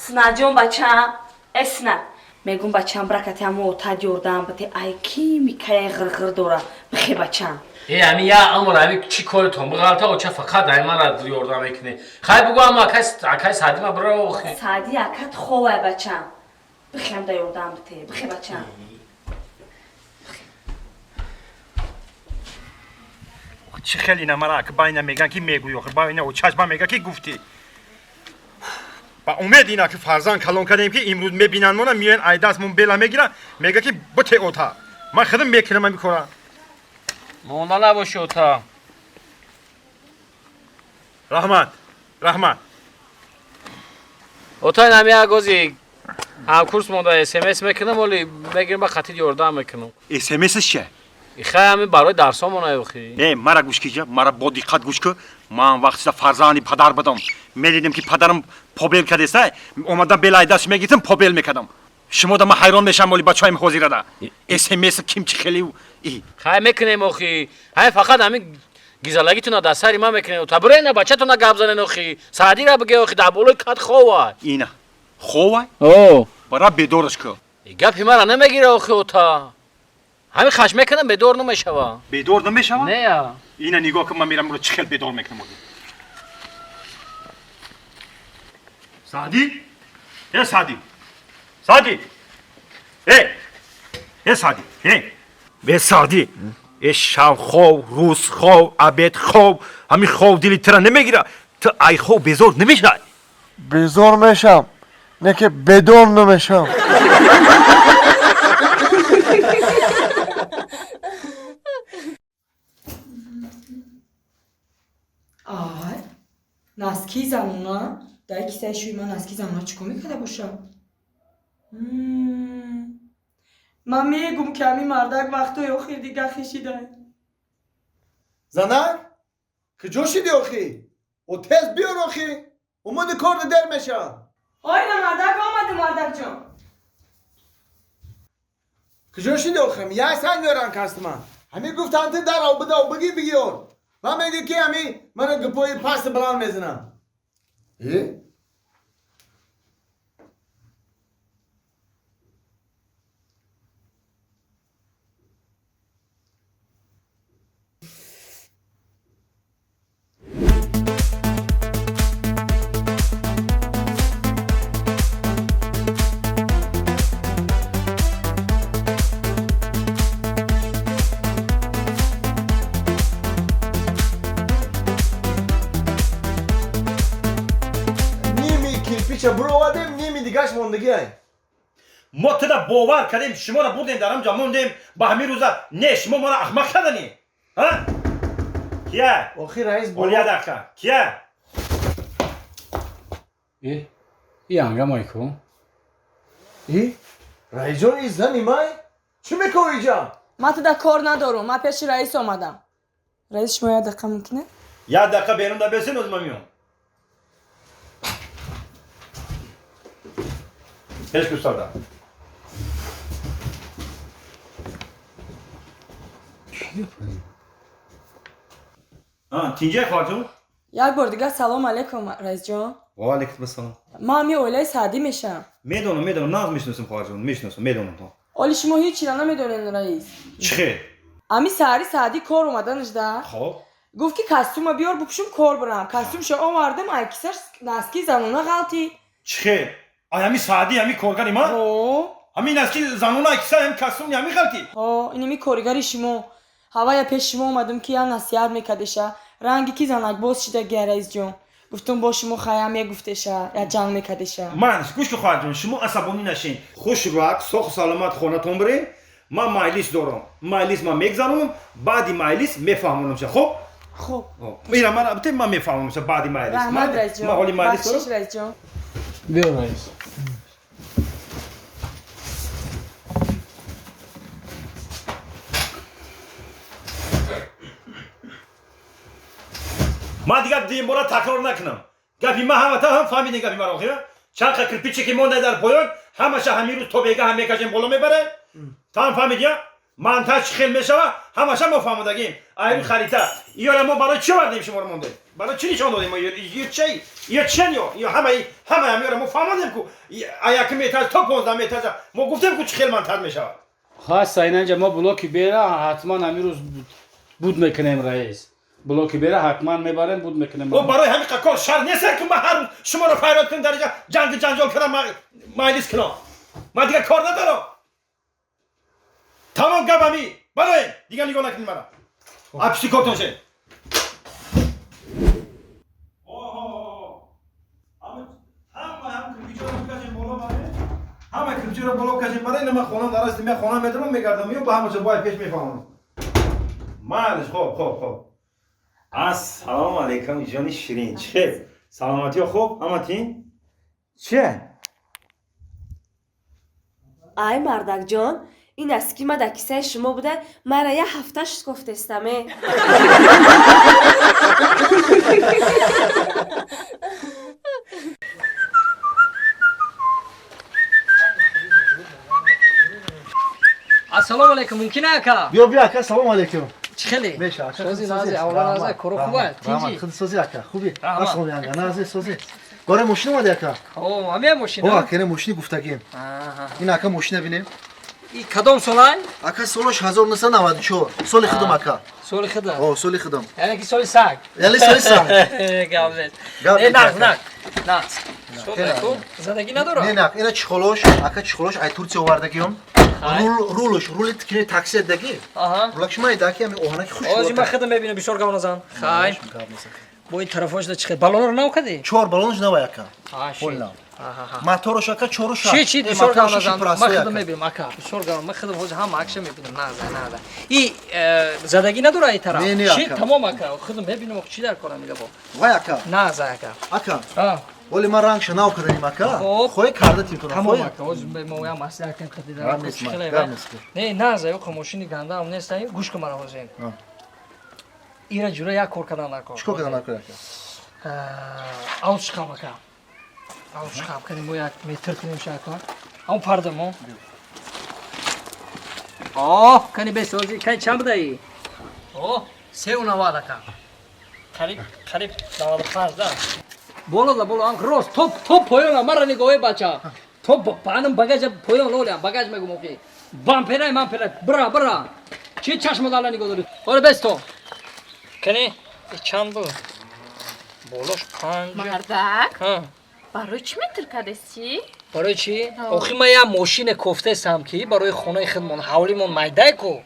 Синаҷон бачаам, э Сина. Мегум бачаам бракати ҳамо отад ёрдам бите, ай ки микаяй ғирғир дора. Бихе бачаам. Э ами я амр ами чӣ коритон биғалта оча фақат ай мана ёрдам мекунӣ. Хай бугу ама акай Саъди ма бира охи. Саъди акат ховай бачаам. Бихем да ёрдам бите, бихе бачаам. Чӣ хеле ина мара ак байна меган ки мегӯй охир байна очаш ба мега ки гуфтӣ. Ба умед ина ки фарзанд калон кардем ки имрӯз мебинанд мона меоянд ай дастмон бела мегиранд мега ки бите ота. Ман худам мекунам ҳамин кора. Монда набоши ота. Раҳмат, раҳмат. Ота ин ами як ози ҳамкурс монда СМС мекунам, оли мегирам ба хатир ёрдам мекунам. СМС чия? Ихай ами барои дарсомон охи. Не, мара гӯш киҷа, мара бо диққат гӯш ку. Ман вақтида фарзанди падар будам. Медидем ки падарам побел кардеста, омадам белай даст мегирифтам, побел мекардам. Шумо да ман ҳайрон мешавам оли бачаҳоим ҳозирада. СМС ким чӣ хеле и. Хай мекунем охи. Ҳай фақат ами гизалагитона дар сари ман мекунем. Та бирена бачатона гап занен охи. Саъдира биге охи дар болои кат ховай. Ина. Ховай? О. Бара бедораш ку. Гапи мара намегира охи ота. Ҳамин хаш мекунам бедор намешава. Бедор намешава? Не. Ина нигоҳ кун ман мерам ро чӣ хел бедор мекунам. Саъди? Э Саъди. Саъди. Э. Э Саъди. Э. Бе Саъди. Э шав хов, рӯз хов, обед хов, ҳамин хов дили тира намегира. Ту ай хов безор намешавӣ. Безор мешам, не ки бедор намешам. Ай, носки занона, дар кисаи шӯи ман носки занона чӣ кор мекарда бошад? Ман мегум ки ҳамин мардак вақтҳои охир дига хишида. Занак, куҷо шиди охӣ? О тез биёр охӣ. Умуди кор дер мешавад. Оина мардак омади мардакҷон. Куҷо шиди охӣ? Як санг меорам кастман. Ҳамин гуфтанд ту дар об бидав бигӣ бигиёр. Ман мегӯ ки ҳамин мана гупои пасти баланд мезанам. Э? Кирпича буровардем, ними дигаш мондагиай. Мо туда бовар кардем, шуморо бурдем дар ҳамҷа мондем, ба ҳамин рӯза не, шумо моро ахмақ кардани. Ҳа? Кия? Охи раис Оли як дақиқа. Кия? Э, и анга майку. И? Раисҷон, и зани май? Чӣ мекунӣ иҷа? Ман туда кор надорум, ман пеши раис омадам. Раис шумо як дақиқа мумкине? Як дақиқа берун да бесен, оз ман меом. Пеш густарда. Тинҷай хоҳарҷон? Як бор дигар салом алейкум, раисҷон. Ва алейкум ассалом. Ман ҳамин оилаи Саъдӣ мешавам. Медонам, медонам, нағз мешиносам хоҳарҷон, мешиносам, медонам то. Оли шумо ҳеҷ чиро намедонед, раис. Чӣ хел? Ҳамин саҳари Саъдӣ кор омаданашда. Хоб. Гуфт ки костюма биёр бупӯшум кор бирам. Костюмшо овардам, ай кисаш носки занона ғалтид. Чӣ хел? Ай ҳамин Саъдӣ, ҳамин коргари ман? Ҳо. Ҳамин носки занона киса, ҳамин костюм ҳамин ғалтид? Ҳо, инами коригари шумо. Ҳавая пеш шумо омадам ки як насиҳат мекардеша. Ранги ки занакбоз шида гия раисҷон. Гуфтум бо шумо хаям мегуфтеша, як ҷанг мекардеша. Ман гӯш кун хоҳарҷон, шумо асабонӣ нашин. Хушрак, соху саломат хонатон бирен. Ман майлис дорам. Майлис ман мегзаронам, баъди майлис мефаҳмонамша. Хоб? Хоб. Ира ман бите ман мефаҳмонамша баъди майлис. Раҳмат раисҷон. Ман ҳоли майлис дорам. Бахшиш раисҷон. Биё раис. Ман дигар дуюмбора такрор накунам. Гапи ман ҳамата ҳам фаҳмидем гапи маро охира. Чанд қа кирпиче ки монда дар поён, ҳамаша ҳамин рӯз то бега ҳам мекашем боло мебарем. Та ҳам фаҳмидия? Монтаж чӣ хел мешава, ҳамаша мо фаҳмодагим. Айрӯи харита. Иёра мо барои чӣ овардем шуморо мондем? Барои чӣ нишон додем мо? Ё чӣ? Ё чен ё? Ё ҳамаи ҳамаи ҳамёро мо фаҳмондем ку якум этаж то 15 этаж мо гуфтем ку чӣ хел мантар мешавад. Хаста инанҷа мо блоки бера ҳатман ҳамин рӯз буд мекунем раис. Блоки бера ҳатман мебарем буд мекунем. О барои ҳамин кор шар нест ки ман ҳар рӯз шуморо файрод кунам дар инҷа ҷангу ҷанҷол кунам маҷлис кунам. Ман дигар кор надорам. Тамом гап ҳамин. Бароем. Дигар нигоҳ накунед мара. Апишти кортон шед. Ҳама кирпичиро боло кашем барои ина ман хонам дар асти ман хона медарам мегардам ё ба ҳамаша бояд пеш мефаҳмам. Майлиш хоб хоб хоб. Ассалому алайкум ҷони ширин. Чӣ хел? Саломатиё хуб? Ҳама тин? Чие? Ай мардакҷон, ин аст ки ма дар кисаи шумо буда, мара як ҳафта шуд гуфтестаме. Ассалому алайкум, мумкин ака? Биё биё ака, салому алайкум. Чӣ хеле? Меша ака. Сози нази, аввала нази, коро хуба, тинҷи. Худ сози ака, хуби. Раҳмат. Ассалому алайкум, нази сози. Горе мошин омади ака? О, ҳамия мошин. О, ака, ина мошини гуфтагим. Аҳа. Ин ака мошина бинем. И кадом солай? Ака солаш 1994. Соли худам ака. Соли худа. О, соли худам. Яъне ки соли саг. Яъне соли саг. Гап нест. Гап Э, нест, нағз, ака. нағз. Нағз. Сол хеле аку, задагӣ надора? Не, не, ина чихолош, ака чихолош ай Турция овардагиём. Хай. Рул рулш, рули тикини такси даги. Аҳа. Рулакш май даки ами оҳанаки хуш. Ози ман худам мебинам, бисёр гап назан. Хай. Гап нест, ака. Бо ин тарафош да чӣ хел? Баллонро нав кардӣ? Чор баллонш навай ака. А, Пол ши. нав. Аҳа. Моторш ака чору шаш. Чӣ чӣ бисёр гап назан. Ман Ман худам мебинам, ака. Бисёр гап. Ман худам ҳозир ҳама акша мебинам. Нағз, нағз. И задагӣ надора ин тараф? Не, не, Чӣ ака. тамом ака. Худам мебинам, чӣ дар корам ила бо. Вай ака. Нағз ака. Ака. А. Оли ман рангша нав карданим ака. Хоб. Хоҳӣ карда тим тона. Тамом ака. Ҳозир мо ям маслиҳат кунем қади дар Гап нест, ман, гап нест. Не, нағз, ё мошини гандаам нест, ай гӯш кун мара ҳозир. А. Ира ҷура як кор кардан накор. Чикор кардан накор ака? Ауз шикам ака. Ауз шикам кунем, мо як метр кунем ша ака. Ам парда мо. О, кани бесози, кани чанд будаи? О, 3.90 ака. Қариб, қариб 95 да. Боло да боло, ам рост, топ, топ поёна, мара нигоҳе бача. Топ, панам багажа поён лолям, багаж мегум охи. Бамперай, мамперай, бра, бра. Чи чашмо дала нигоҳ дори? Оре бесто. Кани, и чанд буд? Болош 5. Мардак, Ҳа. барои чӣ метр кардести? Барои чӣ? Охи ман як мошине кофтаестам ки барои хонаи худмон, ҳавлимон майдай ку.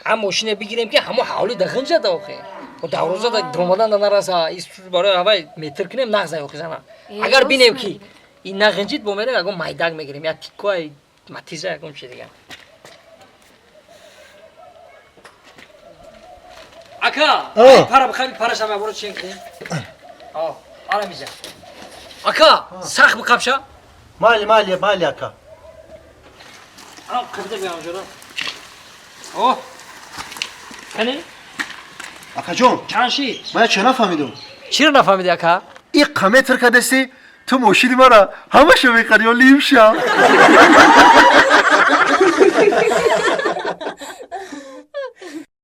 Ҳам мошине бигирем ки ҳамо ҳавли да ғинҷада охи. О дарвоза да дромадан да нараса, барои ҳавай метр кунем нағзай охи зана. Э, Агар рост бинем ки мегӯӣ. ин нағинҷид бо мерем ягон майдак мегирем, як тиккои матиза ягон чи дигар. Ака, О. пара бихаби парашам яборо чен кунем. О, ара миза. Ака, сахт бикапша. Майли, майли, майли ака. Ам қибда биям ҷура. О. Кани? Акаҷон, Чанд шид? ман ча нафаҳмидум? Чиро нафаҳмиди ака? И қаметр кардести, ту мошини мара ҳамаша мехари ё лимша.